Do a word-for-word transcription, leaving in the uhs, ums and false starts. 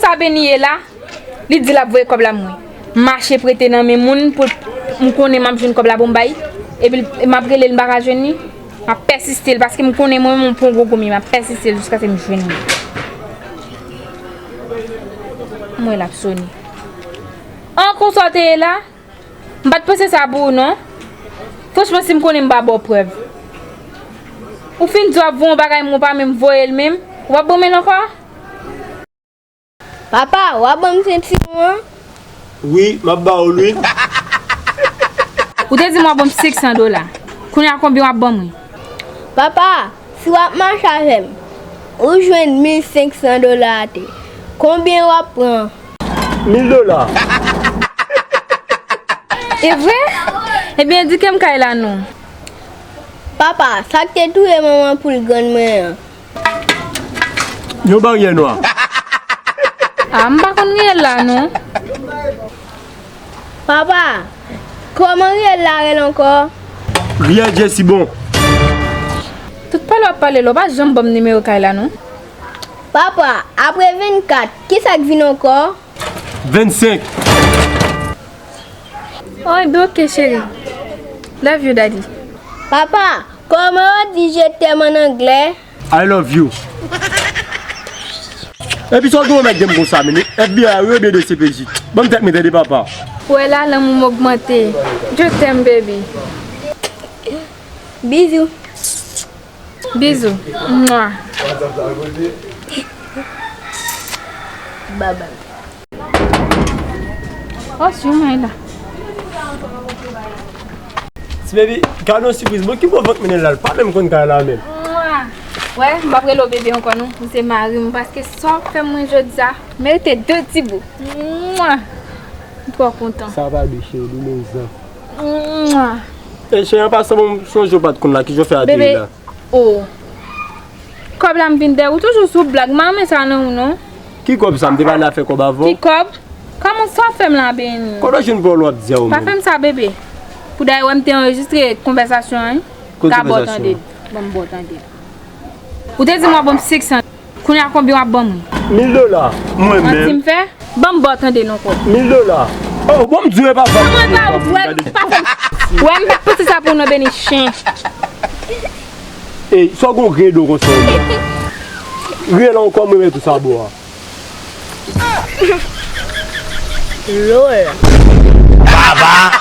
Sa Beni ye la, li di l ap voye kòb la mwen. M mache prete nan men moun pou m konnen m ap jwenn kòb la pou m bay. Epi l- m ap rele l, m pa ka jwenn li. M ap pèsiste l paske m konnen mwen menm m pon gwo goumye. M ap pèsiste l jiskaske m jwenn li. Mwen l ap sone. An konsa w te ye la? M pa t panse sa pou ou non. Franchman, si m konnen m pa ba w prèv. Ou fin di w ap voye yon bagay, mwen pa menm voye l menm. Ou p ap ban m l ankò? Papa, w ap ban m sentiwon an? Wi, m ap ba w l wi. Ou te di m w ap ban m senk san dola. Kounye a konbyen w ap ban mwen? Papa, si w ap mache avè m, ou jwenn mil senk san dola atè, konbyen w ap pran? Mil dola. E vre? Ebyen, di ke m kay la non. Papa, sa k te touye manman poul grann mwen an? Yon baryè nwa. A, m pa konn riyèl la non. Papa, kòman riyèl la rele ankò? Riyèl Jesi bon. Tout pale w ap pale la, w pa janm ban m nimewo kay la non. Papa, apre vennkat, kisa k vin ankò? Vennsenk. Oh, ebyen, ok, cheri. Love you, daddy. Papa, kòman yo di je t'aime an anglè? I love you. Epi sa w gen w mèt gen m konsa, men F B I wi oubyen D C P J. Ban m tèt mwen tande, papa. Ou wè la, lanmou m ogmante. Je t'aime, baby. Bizou. Bizou. Mwa. Babay. Oh, si mwen la. Ti baby, gade yon sipriz. Bon, ki bò vant mennen l la? L pa menm konn kay la menm. Mwa. Wè, m p ap rele w bebe ankò non. Ou se mari m, paske sa w fè mwen jodi a merite de ti bout. Mwa. M twò kontan. Sa va de cheri, mezan. Mwa. E cheri, an pasan, bon, m sonje w pa t konn la, ki jan w fè ateri la? Oh. Kòb la m vin dèyè w, ou toujou sou blag, m pa renmen sa nan ou non. Ki kòb sa? M te pa nan afè kòb avè w. Ki kòb? Kòman sa w fè m la, Beni? Kòb la jwenn vòlò w ap di a ou menm. Pa fè m sa, bebe. Pou dayè wè m te anrejistre konvèsasyon an, wi. Gade bò tande. Ban m bò tande. Ou te di m w ap ban m senk san. Kounye a konbyen w ap ban mwen? Mil dola. Mwen menm. Manti m fè? Ban m ba w tande non kò. Mil dola. Oh, bon, m di w e pa vag. Mwen pa wè, pa fè m. Wè, m pa t panse sa pou w non, Beni chen. Ey, sa w gon grenn do konsa w ye? Rele ankò, mwen met ou sa bò a. Lol. Baba.